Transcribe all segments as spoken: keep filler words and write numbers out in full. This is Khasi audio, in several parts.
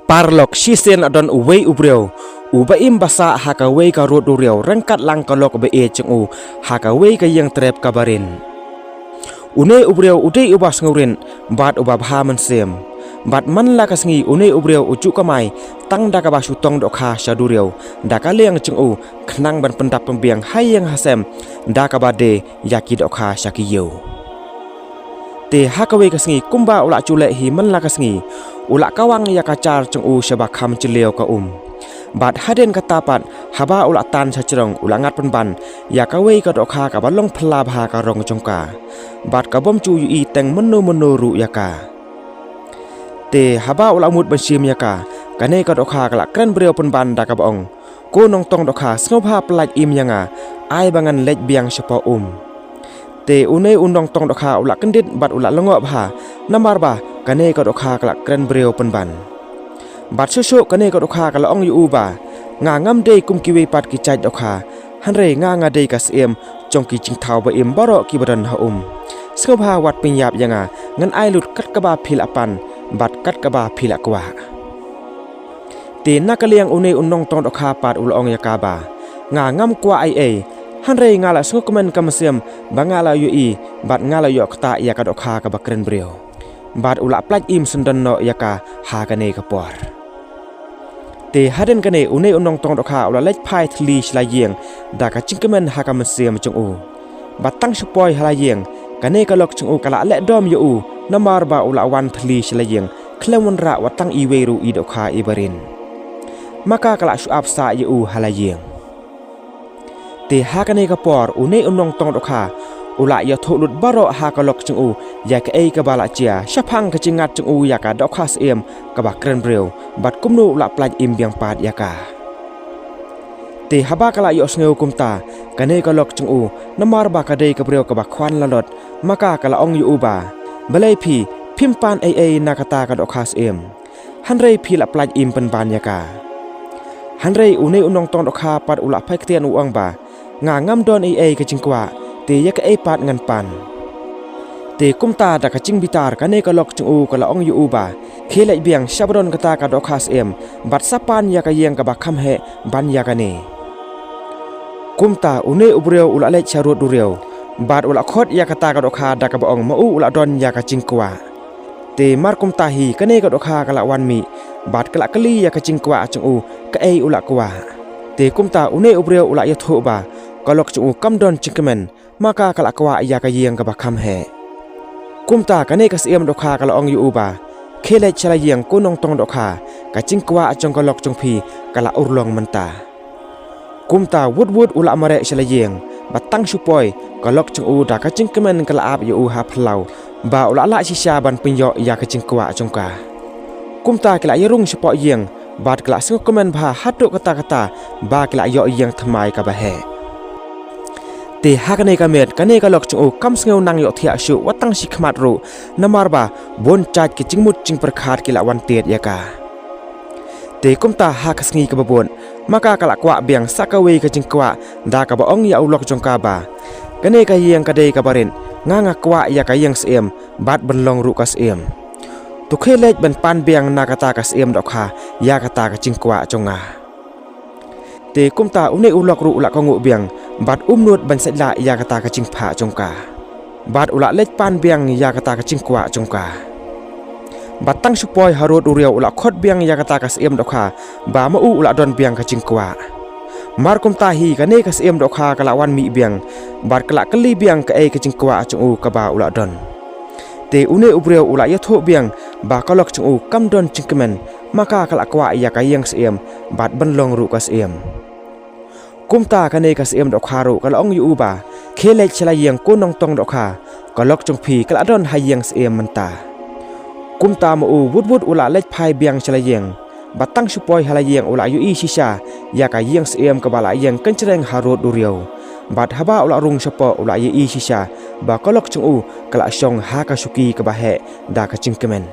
Paralok shisien la don uwei u briew uba im ba sah ha kawei ka rud duriaw ryngkat lang ka lok ba ïeit jong u ha kawei ka ïing trep kaba rit. Une u briew u dei uba sngewrit bad uba bha mynsiem. Bad man la ka sngi une u briew u ju kamai tang da kaba shu tong dohkha sha duriaw da ka liang jong u khnang ban pyndap pynbiang ha ïing ha sem da kaba die ïa ki dohkha sha ki ïew. Te ha kawei ka sngi kumba u la ju leh hi man la ka sngi, u la kawang ïa ka jar jong u shaba kham jylliew ka um. Bad hadien kata pat haba u la tan sha jrong u la ngat pynban ïa kawei ka dohkha kaba long phylla bha ka rong jong ka, bad ka bym ju ïohi teng mynno mynno ruh ïa ka. Te haba u la mut ban shim ïa ka, kane ka dohkha ka la kren briew pynban da kaba ong, "Ko nongtong dohkha, sngewbha pyllait im ïa nga, ai ba ngan leit biang shapoh um." Te une u nongtong dohkha u la kyndit bad u la lyngngoh bha, namar ba kane ka dohkha ka la kren briew pynban. Bad shuh shuh kane ka dohkha ka la ong ïa u ba, "Nga ngam dei kum kiwei pat ki jait dohkha, hynrei nga nga dei ka syiem jong ki jingthaw ba im baroh kiba don ha um. Sngewbha wat pynïap ïa nga, ngan ai lut kat kaba phi la pan bad kat kaba phi la kwah." Te na ka liang une u nongtong dohkha pat u la ong ïa ka ba, "Nga ngam kwah ei ei, hynrei nga la sngewkmen ka mynsiem ba nga la ïohi bad nga la ïoh ktah ïa ka dohkha kaba kren briew." Bad u la pyllait im syndon noh ïa ka ha kane ka por. Te hadien kane une u nongtong dohkha u la leit phai thylli sha la ïing da ka jingkmen ha ka mynsiem jong u. Bad tang shu poi ha la ïing, kane ka lok jong u ka la leh dom ïa u, namar ba u la wan thylli sha la ïing khlem wanrah wat tang iwei ruh i dohkha iba rit. Ma ka ka la shu ap sah ïa u ha la ïing. Te ha kane ka por une u nongtong dohkha u la ïathuh lut baroh ha ka lok jong u ïa kaei kaba la jia shaphang ka jingngad jong u ïa ka dohkha syiem kaba kren briew, bad kumno u la pyllait im biang pat ïa ka. Te haba ka la ïohsngew kumta, kane ka lok jong u, namar ba ka dei ka briew kaba khwan lalot, ma ka ka la ong ïa u ba, "Balei phi, phim pan ei ei na kata ka dohkha syiem, hynrei phi la pyllait im pynban ïa ka." Hynrei une u nongtong dohkha pat u la phai ktien u ong ba, "Nga ngam don ei ei ka jingkwah, te ïa kaei pat ngan pan." Te kumta da ka jingbitar kane ka lok jong u ka la ong ïa u ba, "Khie leit biang shaba don kata ka dohkha syiem, bad sa pan ïa ka ïing kaba kham heh ban ïa kane." Kumta une u briew u la leit sha rud duriaw, bad u la khot ïa kata ka dohkha da kaba ong ma u u la don ïa ka jingkwah. Te mar kumta hi kane ka dohkha ka la wan mih, bad ka la kylli ïa ka jingkwah jong u kaei u la kwah. Te kumta une u briew u la ïathuh ba ka lok jong u kam don jingkmen, ma ka ka la kwah ïa ka ïing kaba kham heh. Kumta kane ka syiem dohkha ka la ong ïa u ba, "Khie leit sha la ïing ko nongtong dohkha, ka jingkwah jong ka lok jong phi ka la urlong mynta." Kumta wut wut u la mareh sha la ïing, bad tang shu poi ka lok jong u da ka jingkmen ka la ap ïa u ha phyllaw, ba u la lah shisha ban pynïoh ïa ka jingkwah jong ka. Kumta ki la ïarung shapoh ïing, bad ki la sngewkmen bha haduh katta katta ba ki la ïoh ïing thymmai kaba heh. Te ha kane ka miet kane ka lok jong u kam sngew nang ïohthiah shuh wat tang shi khmat ruh, namar ba bun jait ki jingmut jingpyrkhat ki la wan tied ïa ka. Te kumta ha ka sngi kaba bud, ma ka ka la kwah biang sa kawei ka jingkwah da kaba ong ïa u lok jong ka ba, "Kane ka ïing ka dei kaba rit, nga nga kwah ïa ka ïing syiem bad ban long ruh ka syiem. To khie leit ban pan biang na kata ka syiem dohkha ïa kata ka jingkwah jong nga." Te kumta une u lok ruh u la kohnguh biang, bad um nud ban sait lah ïa kata ka jingphah jong ka. Bad u la leit pan biang ïa kata ka jingkwah jong ka. Bad tang shu poi ha rud duriaw u la khot biang ïa kata ka syiem dohkha ba ma u u la don biang ka jingkwah. Mar kumta hi kane ka syiem dohkha ka la wan mih biang, bad ka la kylli biang kaei ka jingkwah jong u kaba u la don. Te une u briew u la ïathuh biang ba ka lok jong u kam don jingkmen, ma ka ka la kwah ïa ka ïing syiem bad ban long ruh ka syiem. Kumta kane ka syiem dohkha ruh ka la ong ïa u ba, "Khie leit sha la ïing ko nongtong dohkha, ka lok jong phi ka la don ha ïing syiem mynta." Kumta ma u wut wut u la leit phai biang sha la ïing, bad tang shu poi ha la ïing u la ïohi shisha ïa ka ïing syiem kaba la ïeng kynjreng ha rud duriaw. Bad haba u la rung shapoh u la ïohi shisha ba ka lok jong u ka la shong ha ka shuki kaba heh da ka jingkmen.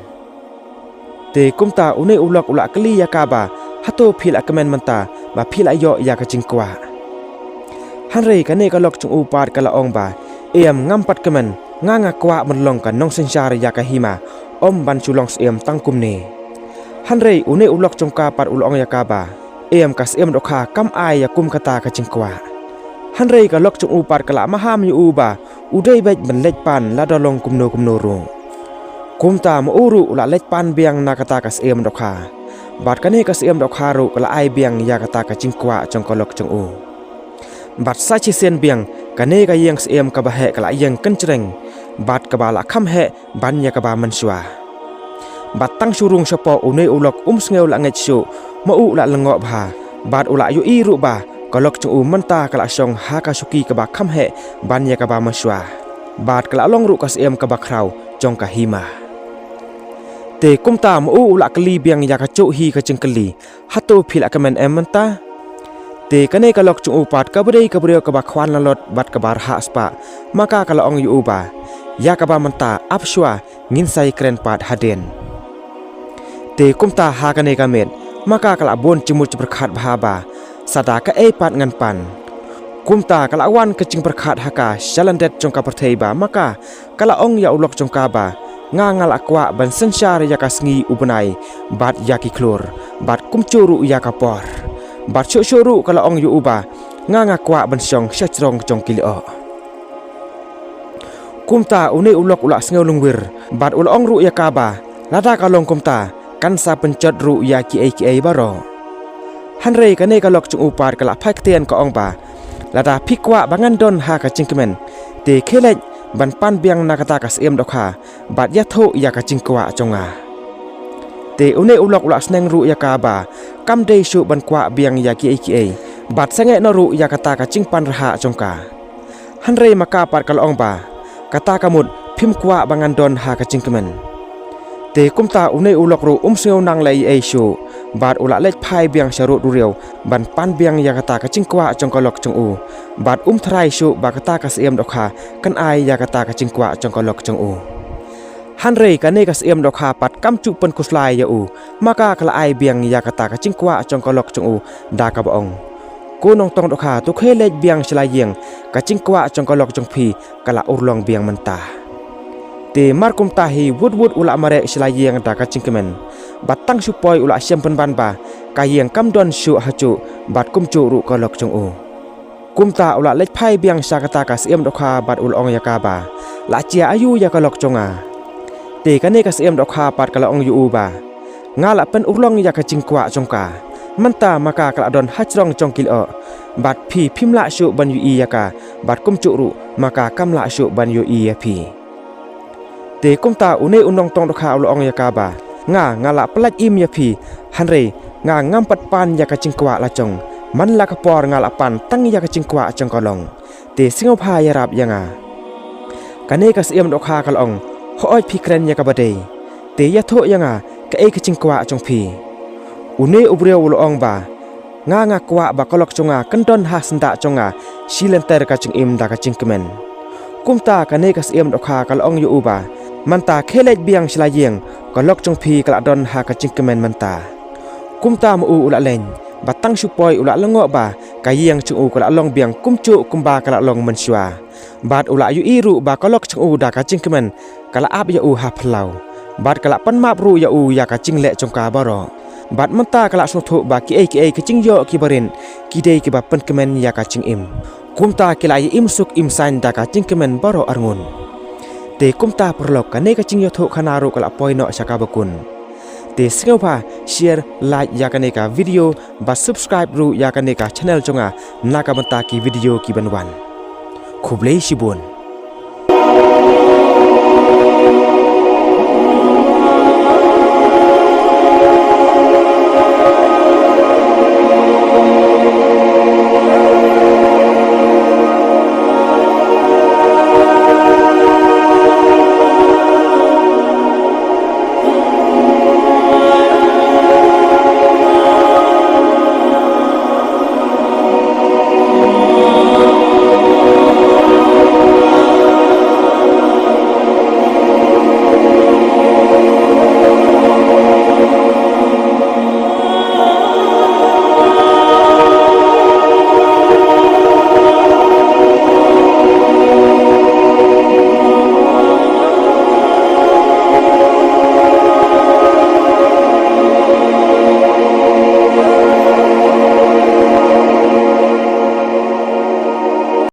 Te kumta une u lok u la kylli ïa ka ba, "Hato phi la kmen mynta ba phi la ïoh ïa ka jingkwah?" Hynrei kane ka lok jong u pat ka la ong ba, "Em, ngam pat kmen, nga nga kwah ban long ka nongsynshar ïa ka hima, ym ban shu long syiem tang kumne." Hynrei une u lok jong ka pat u la ong ïa ka ba, em, ka Syiem Dohkha kam ai ïa kum kata ka jingkwah. Hynrei ka lok jong u pat ka la maham ïa u ba u dei beit ban leit pan lada long kumno kumno ruh. Kumta ma u ruh u la leit pan biang na kata ka Syiem Dohkha. Bad kane ka Syiem Dohkha ruh ka la ai biang ïa kata ka jingkwah jong ka lok jong u. Bad sa shisien biang, kane ka ïing syiem kaba heh ka la ïeng kynjreng, bad kaba la kham heh ban ïa kaba mynshuwa. Bad tang shu rung shapoh une u lok um sngew la ngeit shuh, ma u la lyngngoh bha, bad u la ïohi ruh ba ka lok jong u mynta ka la shong ha ka shuki kaba kham heh ban ïa kaba mynshuwa. Bad ka la long ruh ka syiem kaba khraw jong ka hima. Te kumta ma u u la kylli biang ïa kajuh hi ka jingkylli, hato phi la kmen em mynta? Te kane ka lok jong u pat kaba dei ka briew kaba khwan lanot bad kaba rhah spah, ma ka ka la ong ïa u ba, ïa kaba mynta ap shuwa, ngin sa ïakren pat hadien. Te kumta ha kane ka miet, ma ka ka la bun jingmut jingpyrkhat bha ba, sa da kaei pat ngan pan. Kumta ka la wan ka jingpyrkhat ha ka sha lyndet jong ka pyrthei ba ma ka ka la ong ïa u lok jong ka ba, nga nga la kwah ban synshar ïa ka sngi u bnai, bad ïa ki khlur, bad kumjuh ruh ïa ka por. Bad shuh shuh ruh ka la ong ïa u ba, nga nga kwah ban shong sha jrong jong ki lyoh. Kumta une u lok u la sngew lungwir, bad u la ong ruh ïa ka ba, lada ka long kumta, kan sa pynjot ruh ïa kiei kiei baroh. Hynrei kane ka lok jong u pat ka la phai ktien ka ong ba, lada phi kwah ba ngan don ha ka jingkmen, te khie leit ban pan biang na kata ka Syiem Dohkha, bad ïathuh ïa ka jingkwah jong nga. Te une u lok u la sneng ruh ïa ka ba, kam dei shuh ban kwah biang ïa kiei kiei, bad sangeh noh ruh ïa kata ka jingpan rhah jong ka. Hynrei ma ka pat ka la ong ba, kata ka mut phim kwah ba ngan don ha ka jingkmen. Te kumta une u lok ruh um sngew nang leh ei ei shuh, bad u la leit phai biang sha rud duriaw, ban pan biang ïa kata ka jingkwah jong ka lok jong u, bad um tharai shuh ba kata ka Syiem Dohkha kan ai ïa kata ka jingkwah jong ka lok jong u. Hynrei kane ka Syiem Dohkha pat kam ju pynkhuslai ïa u, ma ka ka la ai biang ïa kata ka jingkwah jong ka lok jong u, da kaba ong, ko Nongtong Dohkha, to khie leit biang sha la ïing, ka jingkwah jong ka lok jong phi ka la urlong biang mynta. Te mar kumta hi wut wut u la mareh sha la ïing da ka jingkmen, bad tang shu poi u la shem pynban ba ka ïing kam don shuh hajuh, bad kumjuh ruh ka lok jong u. Kumta u la leit phai biang sha kata ka Syiem Dohkha bad u la ong ïa ka ba, la jia aïu ïa ka lok jong nga? Te kane ka Syiem Dohkha pat ka la ong ïa u ba, nga la pynurlong ïa ka jingkwah jong ka. Mynta ma ka ka la don ha jrong jong ki lyoh, bad phi phim lah shuh ban ïohi ïa ka, bad kumjuh ruh ma ka kam lah shuh ban ïohi ïa phi. Te kumta une u Nongtong Dohkha u la ong ïa ka ba, nga nga la pyllait im ïa phi, hynrei nga ngam pat pan ïa ka jingkwah la jong. Man la ka por nga la pan tang ïa ka jingkwah jong ka long. Te sngewbha ïarap ïa nga. Kane ka Syiem Dohkha ka la ong, hooid phi kren ïa kaba dei. Te ïathuh ïa nga kaei ka jingkwah jong phi. Une u briew u la ong ba, nga nga kwah ba ka lok jong nga kan don ha syndah jong nga shi lynter ka jingim da ka jingkmen. Kumta kane ka Syiem Dohkha ka la ong ïa u ba, mynta khie leit biang sha la ïing, ka lok jong phi ka la don ha ka jingkmen mynta. Kumta ma u u la leit, bad tang shu poi u la lyngngoh ba ka ïing jong u ka la long biang kumjuh kumba ka la long mynshuwa. Bad u la ïohi ruh ba ka lok jong u da ka jingkmen ka la ap ïa u ha phyllaw. Bad ka la pan map ruh ïa u ïa ka jingleh jong ka baroh. Bad mynta ka la sngewthuh ba kiei kiei ki jingïoh kiba rit ki dei kiba pynkmen ïa ka jingim. Kumta ki la ïa im suk im saiñ da ka jingkmen baroh arngut. Te kumta paralok, kane ka jingïathuh khana ruh ka la poi noh sha kaba kut. Te sngewbha share, like ïa kane ka video, bad subscribe ruh ïa kane ka channel jong nga na ka bynta ki video ki ban wan. Khublei shibun.